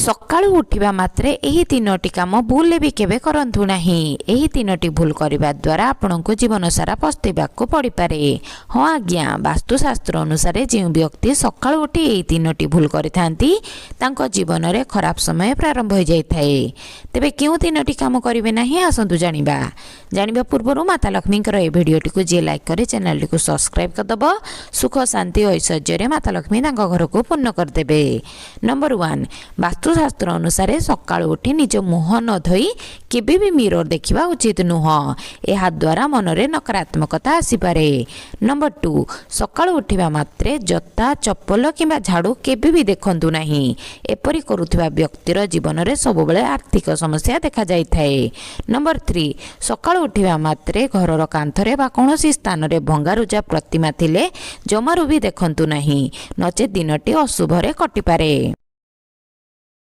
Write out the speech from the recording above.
ସକାଳୁ ଉଠିବା ମାତ୍ରେ ଏହି ତିନୋଟି କାମ ଭୁଲରେ ବି କେବେ କରନ୍ତୁ ନାହିଁ। ଏହି ତିନୋଟି ଭୁଲ କରିବା ଦ୍ୱାରା ଆପଣଙ୍କୁ ଜୀବନ ସାରା ପସ୍ତେଇବାକୁ ପଡ଼ିପାରେ। ହଁ ଆଜ୍ଞା, ବାସ୍ତୁଶାସ୍ତ୍ର ଅନୁସାରେ ଯେଉଁ ବ୍ୟକ୍ତି ସକାଳୁ ଉଠି ଏହି ତିନୋଟି ଭୁଲ କରିଥାନ୍ତି, ତାଙ୍କ ଜୀବନରେ ଖରାପ ସମୟ ପ୍ରାରମ୍ଭ ହୋଇଯାଇଥାଏ। ତେବେ କେଉଁ ତିନୋଟି କାମ କରିବେ ନାହିଁ, ଆସନ୍ତୁ ଜାଣିବା। ଜାଣିବା ପୂର୍ବରୁ ମାତା ଲକ୍ଷ୍ମୀଙ୍କର ଏହି ଭିଡ଼ିଓଟିକୁ ଯିଏ ଲାଇକ୍ କରି ଚ୍ୟାନେଲଟିକୁ ସବସ୍କ୍ରାଇବ୍ କରିଦେବ, ସୁଖ, ଶାନ୍ତି ଓ ଐଶ୍ୱର୍ଯ୍ୟରେ ମାତା ଲକ୍ଷ୍ମୀ ତାଙ୍କ ଘରକୁ ପୂର୍ଣ୍ଣ କରିଦେବେ। ନମ୍ବର 1, ବାସ୍ତୁଶାସ୍ତ୍ର ଅନୁସାରେ ସକାଳୁ ଉଠି ନିଜ ମୁହଁ ନ ଧୋଇ କେବେ ବି ମିରର ଦେଖିବା ଉଚିତ ନୁହଁ। ଏହାଦ୍ୱାରା ମନରେ ନକାରାତ୍ମକତା ଆସିପାରେ। ନମ୍ବର 2, ସକାଳୁ ଉଠିବା ମାତ୍ରେ ଜୋତା, ଚପଲ କିମ୍ବା ଝାଡ଼ୁ କେବେ ବି ଦେଖନ୍ତୁ ନାହିଁ। ଏପରି କରୁଥିବା ବ୍ୟକ୍ତିର ଜୀବନରେ ସବୁବେଳେ ଆର୍ଥିକ ସମସ୍ୟା ଦେଖାଯାଇଥାଏ। ନମ୍ବର 3, ସକାଳୁ ଉଠିବା ମାତ୍ରେ ଘରର କାନ୍ଥରେ ବା କୌଣସି ସ୍ଥାନରେ ଭଙ୍ଗାରୁଜା ପ୍ରତିମା ଥିଲେ ଜମାରୁ ବି ଦେଖନ୍ତୁ ନାହିଁ, ନଚେତ୍ ଦିନଟି ଅଶୁଭରେ କଟିପାରେ।